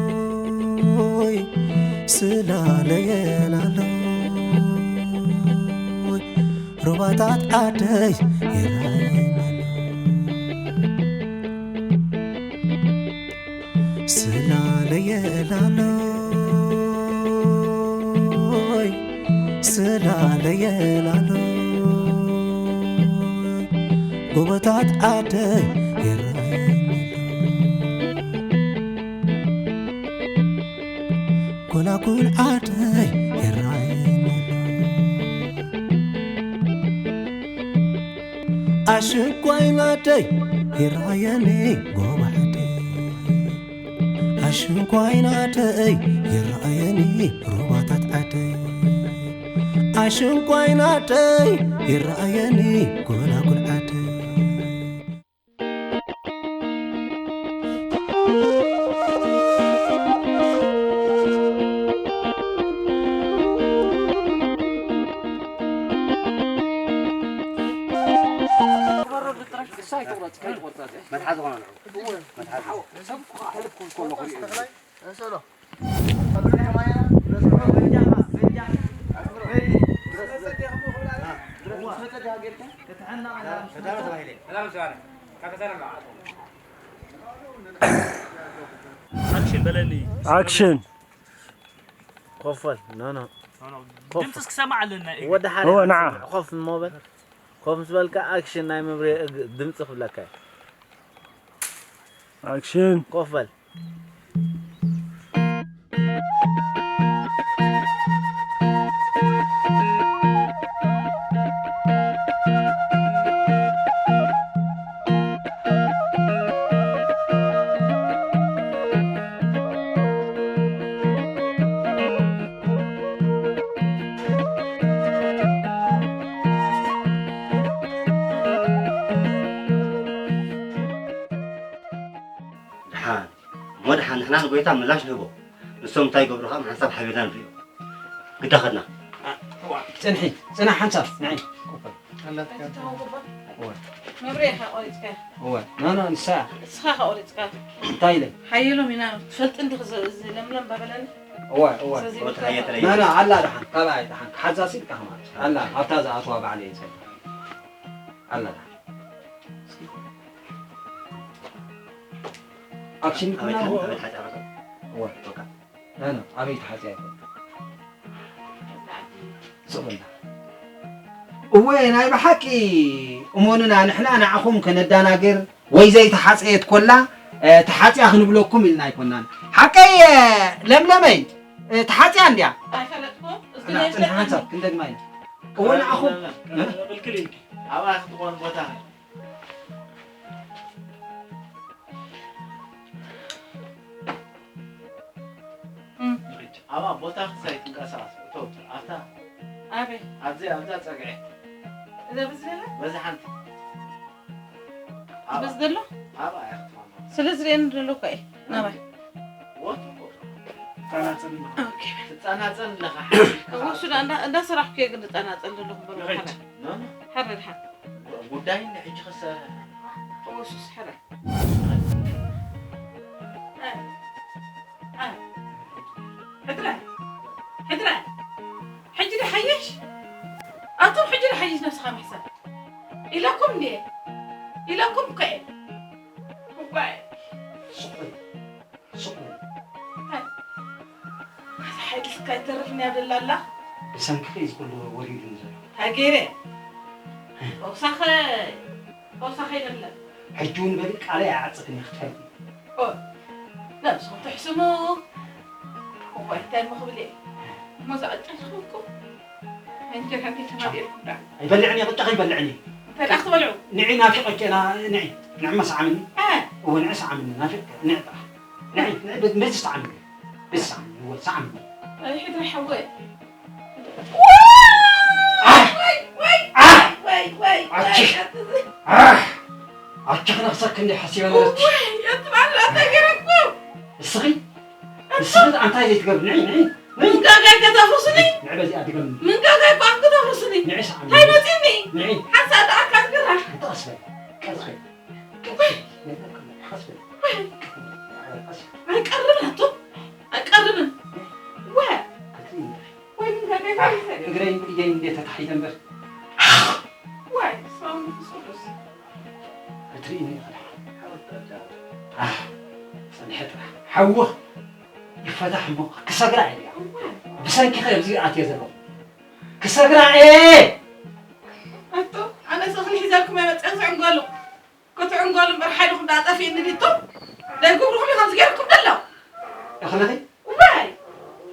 ስላለየላሎይ፣ ስላለየላሎይ፣ ሩባታት ዓደይ ይረኣየናሎ። ስላለየላሎይ፣ ስላለየላሎይ፣ ጎቦታት ዓደይ ይረኣየናሎ። ጎላጉል ዓደይ ይረኣየናሎ። ኣሽንኳይ ናደይ ይረኣየኒ ጎቦ ዓደይ። ኣሽንኳይ ናደይ ይረኣየኒ ሩባታት ዓደይ። ኣሽንኳይ ናደይ ይረኣየኒ ጎላጉል ዓደይ። ኣክሽን በለኒ። ኣክሽን። ኮፈል፣ ኖ፣ ኖ። ኮፍ። ድምፅስ ክሰማዕ ኣለና፣ ኢግ። ወደ ሓደ እወ፣ ንዓ። ኮፍ እሞ በል። ኮፍ ምስ በልካ ኣክሽን ናይ መብሬ እግ-፣ ድምፂ ክብለካ እዩ። ኣክሽን። ኮፍ በል። ደሓን እሞ ደሓን ንሕና ንጎይታ ምላሽ ንህቦ፣ ንሶም እንታይ ይገብሩ ከዓ ሓንሳብ ሓቢርና ንርእዮ። ግዳ ኸድና። ጽንሒ፣ ጽናሕ ሓንሳብ፣ ንዒ። እወ። መብሬ ኢኻ ቆሪጽካ። እወ። ኖ፣ ኖ፣ ንሳ። እስኻ ኢኻ ቆሪጽካ። እንታይ ኢለ? ሓየሎም ኢና ትፈልጥ እንዲኽ እዚ ለምለም ባበለኒ። እወ፣ እወ። ኖ፣ ኖ፣ ኣላ ደሓን፣ ካባይ ደሓን። ክሓዛ ሲል ካህማ። ኣላ፣ ኣብታ ዝኣትዋ ባዕለ ይሰል። ኣላ ደሓን። ኣክሽን ኩና። እወ። ኖ፣ ኖ፣ ኣበይ ተሓጽያ ይኮን? ስቕ በልና። እወ፣ ናይ ብሓቂ እመኑና፣ ንሕና ንዓኹም ከነዳናግር ወይ ዘይተሓጸየት ኮላ፣ እ፣ ተሓጽያ ክንብለኩም ኢልና ኣይኮናን። ሓቀይ፣ እ፣ ለምለመይ፣ እ፣ ተሓጽያ እንድያ። ኣይፈለጥኩ። እስኪ ናይ ጽንሕ ሓንሳብ ክንደግማ ኢና። እወ፣ ንዓኹም፣ እ? ኣብኣ ክትኾን ቦታ ኣብኣ ቦታ ክሳይ ትንቀሳቐስ እቶ ኣብታ ኣበይ ኣብዚ ኣብዛ ጸግዒ እዛ ብዝለላ በዛ ሓንቲ በስ ዘሎ ኣብኣ እያ ክትፋማ ስለዚ ርእየኒ ዘሎ እኮ እየ ናባይ ወት እኮ ትጻናጸን ኣለኻ እንዳሰራሕኩ እየ ግን ዝጻናጸል ዘለኹ በርሓላ ሓረድሓ ጉዳይ ሕጂ ክሰ ወሱስ ሕረ ሕድረ ሕድረ ሕጂ ዶ ሓይሽ ኣቱም ሕጂ ዶ ሓይሽ ነብስኻ ምሕሰብ ኢለኩም እንድየ ኢለኩም እኮ እየ እዋይ ስቕ በል ስቕ በል ሓይልስ ካይተርፍን እያ ደላላ ብሰንክኺ እዚ ኩሉ ወሪዱኒ ዘሎ እንታይ ገይረ ፈውሳኸ ፈውሳኸ የለን ሕጂ እውን በሊ ቃለይ ኣይዓፅኽን እየ ክትፈልጢ ነብስኹም ትሕስሙ እኮ እንታይ እሞ ክብል እየ እሞ ዝቐጨልኩምኩም እንጀራ እንዴት ተማዲርኩም ዳ ኣይበልዕን እየ ቅጫ ከይበልዕን እየ እንታይ ዳ ክትበልዑ ንዒ ናፊቐኪ እየ ንዒ ንዕመ ሰዓምኒ እወ ንዒ ሰዓምኒ ናፊቕኪ ንዒ ጥራሕ ንዒ ንዒ በዚ ሰዓምኒ በዚ ሰዓምኒ እወ ሰዓምኒ ኣይ ሕድሪ ሓወይ ኣቺ ክነኽሰክ እንዲ ሓሲበ ነበርት ንስኺ ንስኺ እንታይ ዘይትገብሪ? ንዒ፣ ንዒ፣ ንዒ። ምንጋጋይ ከተፍርስኒ? ንዒ በዚኣ ድገምኒ። ምንጋጋይ እኮ ኣንክ ተፍርስኒ። ንዒ ሰዓብ። እንታይ መፂኒ? ንዒ። ሓንሳእ ደኣ ካትግራ። ቀስ በይ። ቀስ በይ። ቀስ በይ። ቀስ በይ። ኣይቀርብን ኣቶ። ኣይቀርብን። ወ። ወይ ምንጋጋይ ኣሕ፣ ተፍርስኒ። እግረይን ኢደይን እንዴ ተታሒዘ እምበር። ወይ ስማም ቅዱስ። ክትርእይኒ ኢኺ ደሓን። ኣህ፣ ጸኒሐ ጥራሕ። ሓውኽ ይፈታሕ እሞ ክሰግራ እየ። ብሰንኪ ከ ኣብዚ ኣትየ ዘለኹ። ክሰግራ እየ! ኣቶ፣ ኣነ እኮ ሒዘልኩም እየ መጽአ ክትዕንገሉ። ክትዕንገሉ እምበር ሓይልኹም ደኣ ጠፊእኒ ድዩ? ደይ ግብርኹም እዩ ከምዚ ገይርኩም ዘሎ። እኽለተይ? እዋይ!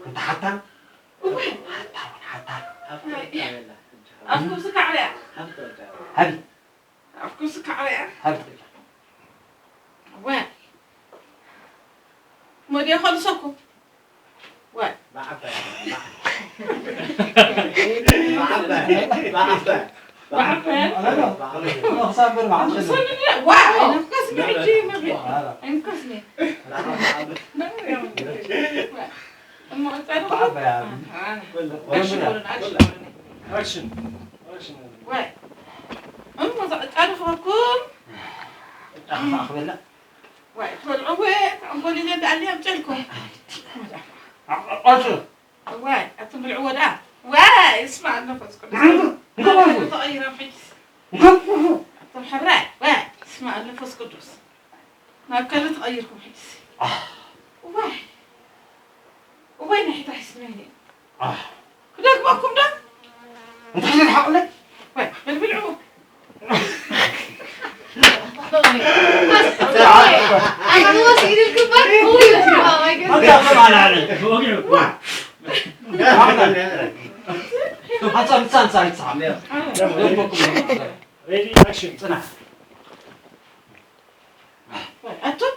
እንተ ሓታ? እዋይ! ሓታ እውን ሓታ። ኣይ፣ ኣፍኩም ስካዕ እያ። ሃቢ። ኣፍኩም ስካዕ እያ። ሃቢ ትቕጃ። እዋይ! ሞዴ ኸልሰኩም። ዋይ። ብዓባይ፣ ብዓባይ፣ ብዓባይ። ብዓባይ። ክሳብ በል መዓልቲ። ሰንድያ፣ ዋይ፣ ኣይነፍከስኒ ሕጂ መብሪያ። ኣይነፍከስኒ። እሞ ቀጻሊ ብዓባይ። ኣነ። ኣክሽን። ኣክሽን። ኣክሽን። ዋይ። እሞ ቀጻሊ ክበኩም። ኣኽበላ። ዋይ፣ ትበልዕዎ፣ ተንኮል ኢለ ደኣ ኣምጨልኩም። ኣ-፣ ኣ-፣ ኣቱ። ዋይ፣ ኣቱም ብልዕዎ ደኣ። ዋይ፣ እስማ መንፈስ ቅዱስ። እንታይ ማለት እዩ? ተቐይሮም ሕጂ። እንታይ? ኣቱም ሕራይ፣ ዋይ፣ እስማ መንፈስ ቅዱስ። ናብ ከልእ ተቐይርኩም ሕጂ። ኣህ። ዋይ። ዋይ፣ ናይ ሕራይ ስመይኒ። ኣህ። ክደግመኩም ዶ? እንታይ ኢለ ዝሓቕለ? ወይ፣ በል ብልዑ። ኣትወስ ኢድልክበር፣ ወይ፣ ኣታ ተማላለ። ዋ። ኣታ ምሳን ሳይት ሰዓት። ደግመኩም። ሬዲ፣ ኣክሽን። ጽናሕ። ኣቱም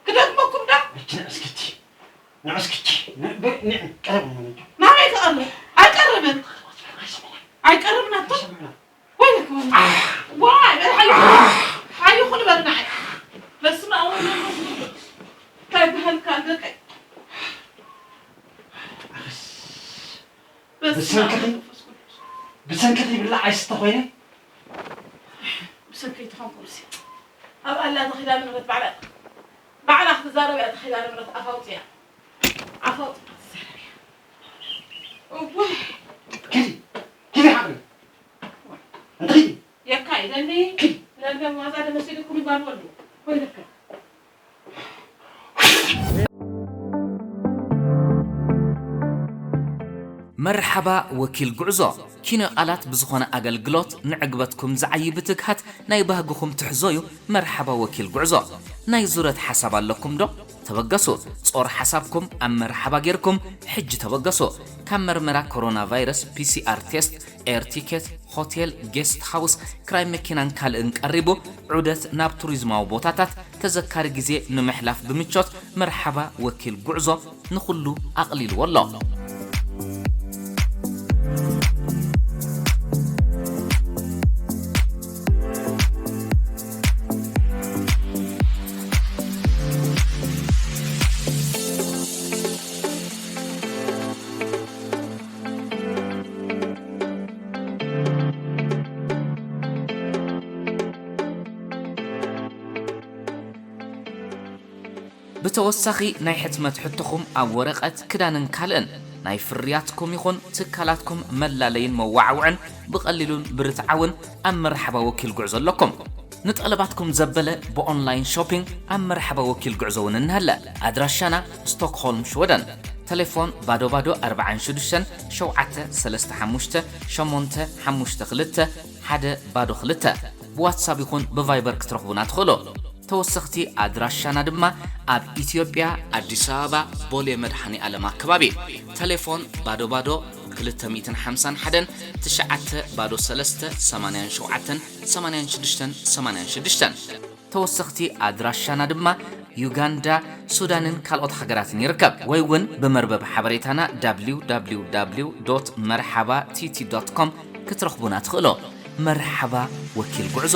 ክደግመኩም ዶ? እቺ ንዕስክቲ፣ ንዕስክቲ፣ ን-፣ ብ-፣ ን-፣ ቀረብ ነው። ናበይ ክቐርብ? ኣይቀርብን። ኣይቀርብን ኣቱም። ወይለኩም። ዋይ፣ በል ሓዩ። ሓዩ ኩሉ በል ንዓይ። በስመ ኣብ ወወልድ ወመንፈስ ቅዱስ። እንታይ በሃልካ ደቀይ? በስመ ኣብ ብሰንክኺ፣ ወመንፈስ ቅዱስ። ብሰንክኺ ይብላዕ ኣይስተ ኮይነ? ብሰንከይ ተኾንኩምሲ። ኣብ ኣላ ተኺላ ንብረት ባዕላ፣ ባዕላ ክትዛረብ እያ ተኺላ ንብረት ኣፋ ኣውፅያ። ኣፋ ኣውፅያ ክትዛረብ እያ። እወ። ኪዲ፣ ኪዲ ሓቕሪ። እንተ ኪዲ። የካ ኢለኒ። ኪዲ። ለምለም ዋዛ ደመሲልኩም ይባል ወልዱ። ወይለካ። መርሓባ ወኪል ጉዕዞ፣ ኪነ ቃላት ብዝኾነ ኣገልግሎት ንዕግበትኩም ዝዓዪ ብትግሃት ናይ ባህግኹም ትሕዞ እዩ። መርሓባ ወኪል ጉዕዞ፣ ናይ ዙረት ሓሳብ ኣለኩም ዶ? ተበገሱ። ጾር ሓሳብኩም ኣብ መርሓባ ጌርኩም ሕጂ ተበገሱ። ካብ መርመራ ኮሮና ቫይረስ፣ ፒ ሲ ኣር ቴስት፣ ኤር ቲኬት፣ ሆቴል፣ ጌስት ሃውስ፣ ክራይ መኪናን ካልእን ቀሪቡ፣ ዑደት ናብ ቱሪዝማዊ ቦታታት፣ ተዘካሪ ግዜ ንምሕላፍ ብምቾት መርሓባ ወኪል ጉዕዞ ንኹሉ ኣቕሊልዎ ኣሎ። ብተወሳኺ ናይ ሕትመት ሕቶኹም ኣብ ወረቐት፣ ክዳንን ካልእን ናይ ፍርያትኩም ይኹን ትካላትኩም መላለይን መዋዓውዕን ብቐሊሉን ብርትዓውን ኣብ መርሓባ ወኪል ጉዕዞ ኣለኩም። ንጠለባትኩም ዘበለ ብኦንላይን ሾፒንግ ኣብ መርሓባ ወኪል ጉዕዞ እውን እንሀለ። ኣድራሻና ስቶክሆልም ሽወደን። ተሌፎን ባዶ ባዶ ኣርባዓን ሽዱሽተን ሸውዓተ ሰለስተ ሓሙሽተ ሸሞንተ ሓሙሽተ ክልተ ሓደ ባዶ ክልተ። ብዋትሳፕ ይኹን ብቫይበር ክትረኽቡና ትኽእሉ። ተወሰኽቲ ኣድራሻና ድማ ኣብ ኢትዮጵያ ኣዲስ ኣበባ ቦሌ መድኃኔ ዓለም ኣከባቢ። ተሌፎን ባዶ ባዶ ክልተ ሚእትን ሓምሳን ሓደን ትሽዓተ ባዶ ሰለስተ ሰማንያን ሸውዓተን ሰማንያን ሽዱሽተን ሰማንያን ሽዱሽተን። ተወሰኽቲ ኣድራሻና ድማ ዩጋንዳ፣ ሱዳንን ካልኦት ሃገራትን ይርከብ። ወይ እውን ብመርበብ ሓበሬታና ደብሊው ደብሊው ደብሊው ዶት መርሓባ ቲ ቲ ዶት ኮም ክትረኽቡና ትኽእሉ። መርሓባ ወኪል ጉዕዞ።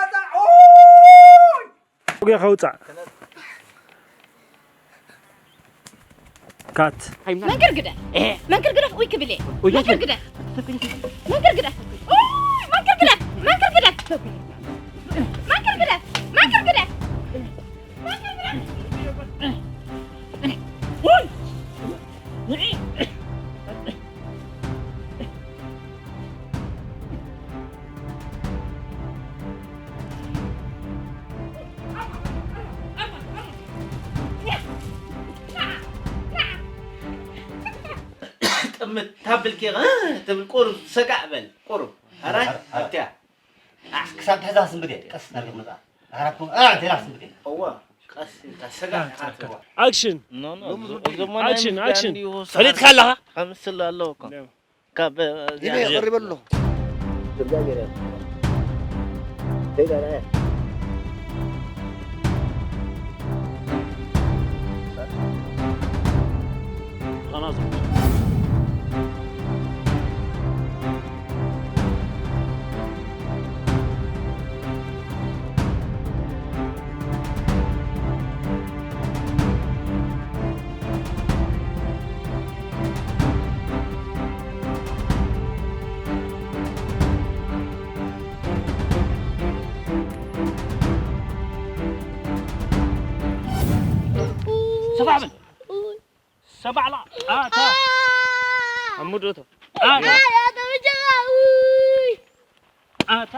ኦይ! ጌርካ ውጻእ። ካት። መንክር ግደፍ። መንክር ግደፍ። ኡይ ክብል እየ። መንክር ግደፍ። መንክር ግደፍ። ኡይ፣ መንክር ግደፍ። መንክር ግደፍ። መንክር ግደፍ። መንክር ግደፍ። መንክር ግደፍ። ኡይ! ጥምት ታብል ኬ ትብል ቁሩብ ሰጋእ በል ቁሩብ። ኣራይ ኣብቲያ ክሳብ ትሕዛ ስንብድ እየ። ቀስ እናበልኩ መጽኣ። ኣራኩም፣ ኣ፣ ቴራ ስንብድ እየ። እዋ፣ ቀስ ኢልካ ሰጋእ ሓትዋ። ኣክሽን። ኖ፣ ኖ፣ ኖ፣ ኖ፣ እዚ፣ ኖ፣ እዚ ኖ። ማን ኣክሽን፣ እዩ ኣክሽን። ዳኒ ይወስድ? ፈሊጥካ ኣለኻ? ከምስል ኣለዎ እኮ። ኖ። ካብ፣ እ፣ ከምስል እዚኣ ገይረ። ከይዳ ርኣያ። ሰባዕ በል። ሰባዕ ላ-፣ ኣታ። ኣሙዶቶ። ኣታ። ኣይ፣ ኣታ።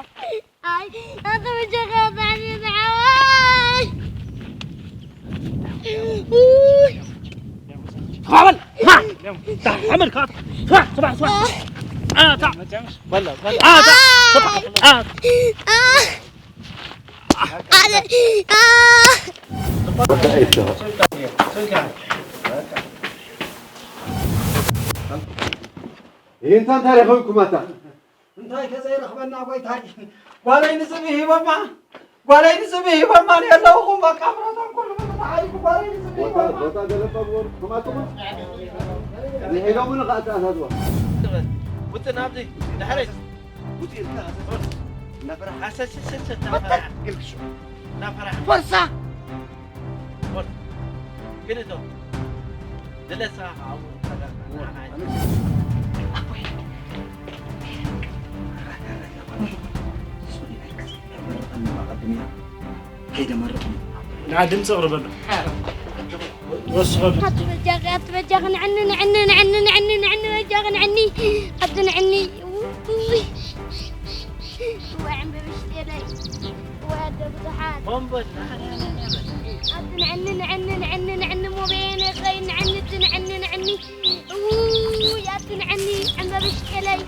ኣይ፣ ኣታ በጃኻ፣ ብጣዕሚ ዝዓዋይ። ውይ። ተባበል። ማ? ተባበል፣ ካት። ስማ፣ ስማ፣ ስማ። ኣታ። በላ፣ በላ። ኣታ። ስማ፣ ኣታ። ኣለ-፣ ኣ-። ይህንታን ታሪኻዊ ኩማታ እንታይ ከዘይረኽበና ጎይታይ፣ ጓለይ ንዝብኢ ሂቦማ፣ ጓለይ ንዝብኢ ሂቦማ፣ እኔ ኣለኹ መቃብሮቶም ኩሉ ምትሓይኩ፣ ጓለይ ንዝብኢ ቦታ፣ ሂቦማ። ቦታ ገለባ ብወርቅ ከማትኩም። ንሄሎምን ከኣ ተኣታትዋ። ውጥን ኣብዚ ድሕረይ። ውጥን ከኣ እንዳፈራህ። ኣሰስስስ እንዳፈራህ። እንዳፈራህ። ፎርሳ። ፎርሳ። ግን እቶ ድለሳ ኣብኡ ተጋግና። ንዓ ድምፂ ኣቕርበሉ። ወስኸሉ። ኣቲ በጃኺ፣ ኣቲ በጃኺ፣ ንዕኒ፣ ንዕኒ፣ ንዕኒ፣ ንዕኒ፣ ንዕኒ፣ በጃኺ፣ ንዕኒ። ኣቲ ንዕኒ። ውይ። እዋይ፣ ዕምበብሽ ጤለይ። እዋይ፣ ኣደ ብዙሓት። ኣቲ ንዕኒ፣ ንዕኒ፣ ንዕኒ፣ ንዕኒ፣ ሞበየነ ኸይ፣ ንዕኒ፣ እቲ ንዕኒ፣ ንዕኒ። ውይ፣ ኣቲ ንዕኒ፣ ዕምበብሽ ጤለይ።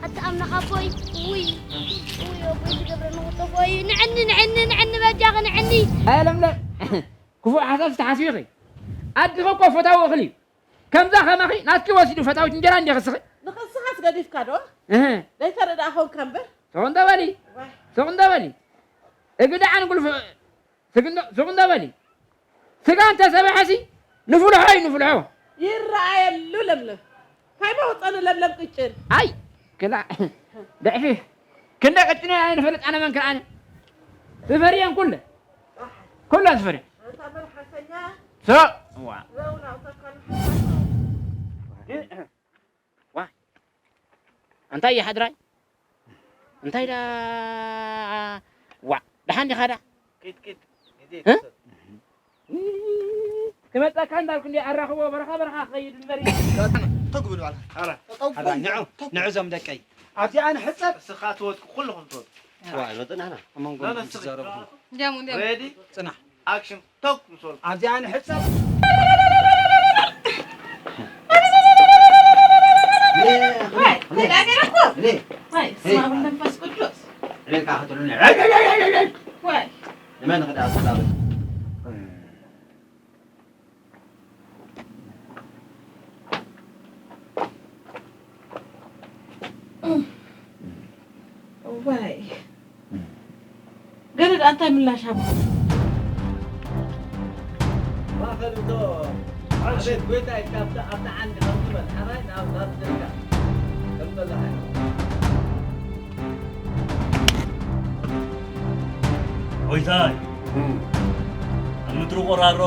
ኣቲ ኣምላኽ ኣቦይ፣ ውይ፣ ውይ፣ ኣቦይ ዝገብረኒ ቁጠቦይ፣ ንዕኒ፣ ንዕኒ፣ ንዕኒ፣ በጃኺ ንዕኒ። ኣየ ለምለም፣ ክፉእ ሓሳብ ዝተሓስቢ ኢኺ። ኣድኺ እኮ ፈታዊ እኽሊ እዩ። ከምዛ ከማኺ ናትኪ ወሲዱ ፈታዊት እንጀራ እንዲኺ እስኺ። ንኽስኻስ ገዲፍካ ዶ? እህ። ዘይተረዳእኻ ኮንካ እምበር። ሱቕ እንተ በሊ፣ ዋይ። ሱቕ እንተ በሊ። እግዳዕን ጉልፍ-፣ ስግ እንዶ-፣ ሱቕ እንዶ በሊ። ስጋ እንተ ሰብሐሲ ንፍልሖ እዩ ንፍልሖ። ይረኣየሉ ለምለም። እንታይ መውፀኒ ለምለም ቅጭን። ኣይ፣ ክላ-፣ ድዕፊ። ክንደ ቅጭን ኣነ ንፈልጥ ኣነ መን ክልኣነ። ትፈርየን ኩለ። ኩለን ትፈርየን። ኣንታ መልሓሰኛ። ሱቕ። ዋ። ዘውና ኣውታካ ንሓሳብ። ዋ። እንታይ እዩ ሓድራይ? እንታይ ዳ-፣ ዋ፣ ደሓን ዲኻ ዳ? ኪድ፣ ኪድ፣ ግዜ እ? ክሰብ። ክመጸካ እንዳልኩ እንዲ ኣራኽቦ በረኻ በረኻ ክኸይድ እምበር እዩ። ተው ግብል ባዕልኻ። ኣረ፣ ተው ኣረ፣ ግብል። ንዑ፣ ተው። ንዑ እዞም ደቀይ። ኣብዚኣ ንሕጸብ። እስኻ ትወድቁ፣ ኩልኹም ትወድቁ። ዋ፣ ይወጥና ኢና። ኣብ መንጎ ና፣ ና፣ ንትዛረቡ። እንዲያም፣ እንዲያም። ሬዲ? ጽናሕ። ኣክሽን፣ ቶክ ምስ በልኩ። ኣብዚኣ ንሕጸብ። ዋይ፣ እንታይ ገይረኩም? ዋይ፣ ስማ መንፈስ ቅዱስ። ሬካ ክትብሉኒ። ዋይ። ንመን ክዳ ኣስተዳሉ? ዋይ፣ ገለ ደኣ እንታይ ምላሽ ሃብኩም? ማእከል እቶ ኣቤት ጎይታይ፣ ካብቲ ኣብቲ ዓንዲ ከምቲ መልሓራይ ናብ ዛፍ ዝርጋ ከም ዘሎ ሓይሉ። ጎይታይ፣ ኣብ ምድሪ ቆራሮ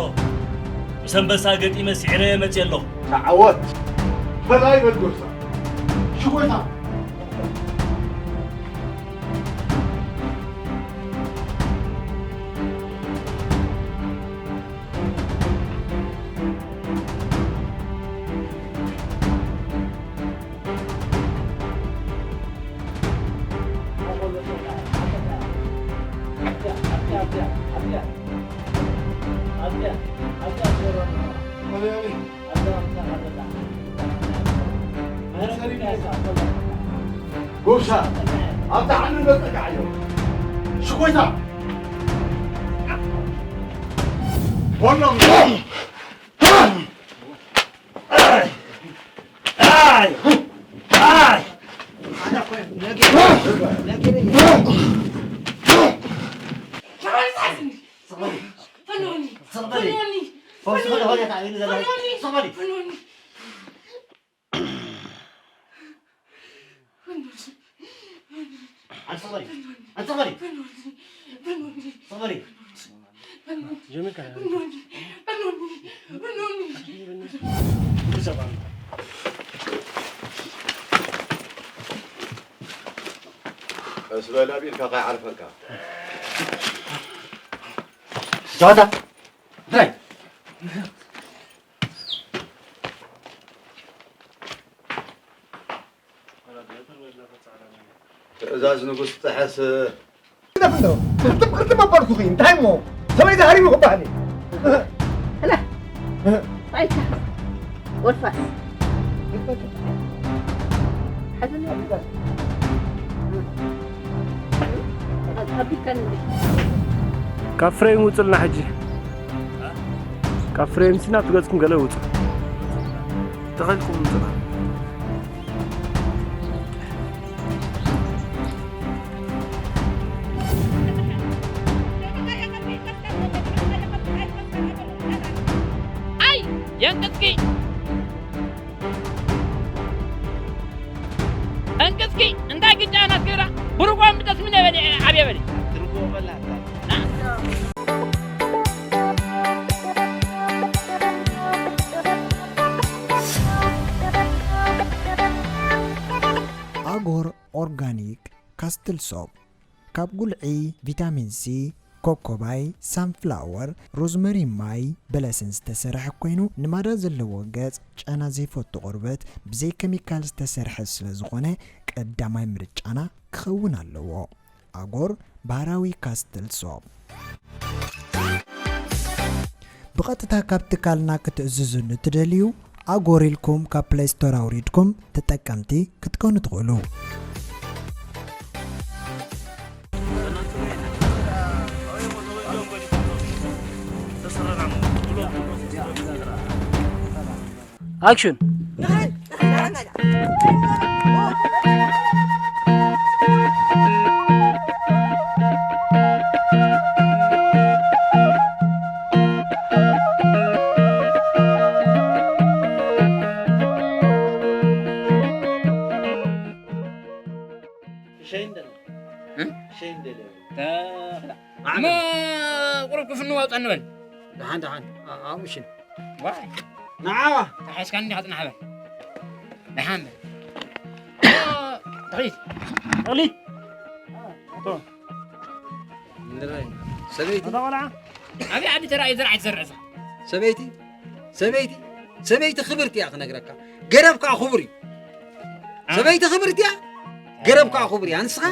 ምስ ኣንበሳ ገጢመ ስዒረየ መፅየ ኣለኹ። ተዓወት። በላይ በል ጎይታ። ሽጎይታ። ጎብዛ፣ ኣብታ ዓንዲ በጽጋዕ እዮም። ሽጎይታ! ቦሎም! ቀስ በል ኣቢልካ ከይዓርፈካ። ዛታ። እንታይ? ትእዛዝ ንጉስ ጥሕስ። ግደፍ እንዶ። ቅርጥም ቅርጥም ኣባልኩኺ። እንታይ እሞ? ሰበይ ዝሃሪሙ ክበሃል እዩ። እለ። እንታይ ኢልካ? ወልፋስ። ሓዘን ይወልፋስ። ኣቢልካኒ እንዴ? ካብ ፍሬም ውጹልና ሕጂ። ካብ ፍሬም ሲ ናብቲ ገጽኩም ገለ ውጹ። ተኸልኩም ውጹና። ኣይ የንቅጥቂ እንቅጥቂ እንታይ ግጫ ናት ግራ ብርቆም ብጠስሚ ነበለ ዓብየ በለ። ኣጎር ኦርጋኒክ ካስትል ሶፕ ካብ ጉልዒ፣ ቪታሚን ሲ፣ ኮኮባይ፣ ሳንፍላወር፣ ሮዝመሪ ማይ በለስን ዝተሰርሐ ኮይኑ ንማዳ ዘለዎ ገጽ ጨና ዘይፈቱ ቆርበት ብዘይ ኬሚካል ዝተሰርሐ ስለ ዝኾነ ቀዳማይ ምርጫና ክኸውን ኣለዎ። ኣጎር ባህራዊ ካስትል ሶፕ። ብቐጥታ ካብ ትካልና ክትእዝዙ ንትደልዩ ኣጎር ኢልኩም ካብ ፕለይ ስቶር ኣውሪድኩም ተጠቀምቲ ክትኮኑ ትኽእሉ። ኣክሽን። ሸይን ደለ። እ? ሸይን ደለ። ተኽላ። ኣዕመ። እሞ ቁሩብ ክፍንው ኣውጣ ንበል። ደሓን፣ ደሓን። ኣ-፣ ኣብኡ ሽን። ዋይ። ንዓዋ። ተሓዝካኒ እንዲኻ ጽናሕ በል። ደሓን በል። ኦ፣ ተኽሊት። ተኽሊት። ቶ። እንድራይ። ሰበይቲ። ኣታ ቆልዓ። ኣበይ ዓዲ ተራእዩ ዝርዓይ ትዘርዕ እዛ? ሰበይቲ። ሰበይቲ። ሰበይቲ ክብርቲ እያ ክነግረካ። ገረብ ከዓ ክቡር እዩ። ኣ። ሰበይቲ ክብርቲ እያ። ገረብ ከዓ ክቡር እያ። ንስኻ?